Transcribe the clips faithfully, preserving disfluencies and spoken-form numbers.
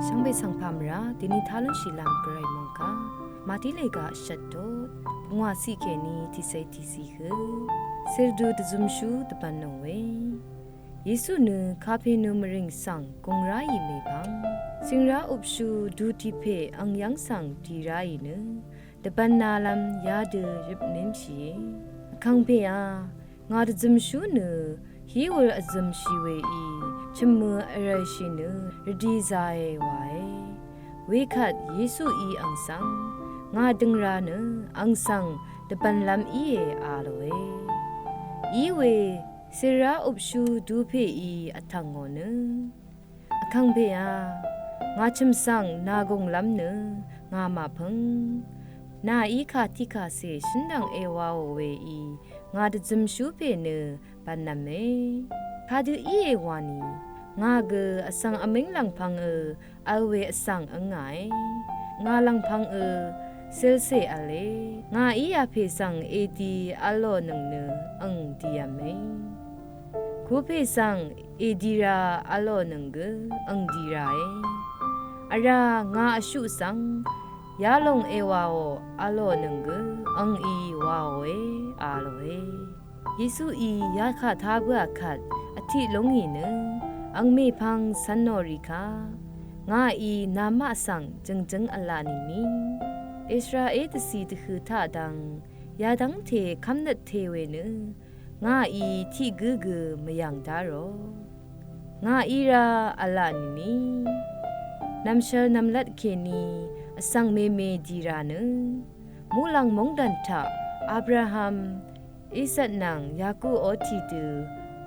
Shvngbe svng pamra dini talun shilam gvray mungka mati lega shattot ngwa si keni tisai tisi hu sirdu dvzumshu dvban nungwe. Yesu nø Kapenu mvring svng gungra yi mebang singra upshu du tipe angyang svng dira yi nø dvban nalam yadø yøp nemshiye. Vkangpe a, nga dvzømshu nø hiwul vzømshi we i chømmø vrvlshi nø rvdi zae wae. Wekvt Yesu i angsvng nga døngra nø angsvng dvbanlam iye aloe. Iwe sirra upshu dupe i vtvng ngo nø Vkangpe a, nga chø̀msvng nà gùnglv́m nø nga màpøng. Nà í kà tiqkàcè shǿndv̀ng èwaò we í nga dvzømshú pè nø bv̀nv̄me. Kadø íe wani, nga gø vsvng vmíng lv̀ngpv̄ng ø vl we vsvng ǿngàe. Nga lv̀ngpv̄ng ø sølcè v̄le. Nga í yapè svng èdi v̄lònøng nø àng dìv̄me. Kupè svng èdira v̄lònøng gø àng dirae. Vrá nga vshuq svng yalòng èwaò v̄lònøng gø àng í waòe aloe. Yesuí yakà tá bǿà kvt vtiq lúngì nø àng mèpvng cv̄nò rì ka. Ngaí namaq svng jø̀ngjǿng v̄la nìni Israel dvcì dvhø̀ taq dvng yadv́ngte kv́mnøt te we nø ngaí tiq gǿ gø mvyv̀ng dárò. Ngaí rá v̄la nìni nv̀mshvl nv̀mlat kèní vsvng meme dira nø muqlàng móngdàn taq Abraham, Isak nvng Yaku ó tiqdø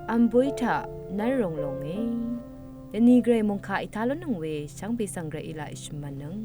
v̄m bóy taq nv́r rònglònge. Dvni gvray mòngkà ètá lúnnøng we shvngbe svng gvray èlaq èshø̀m mvnøng.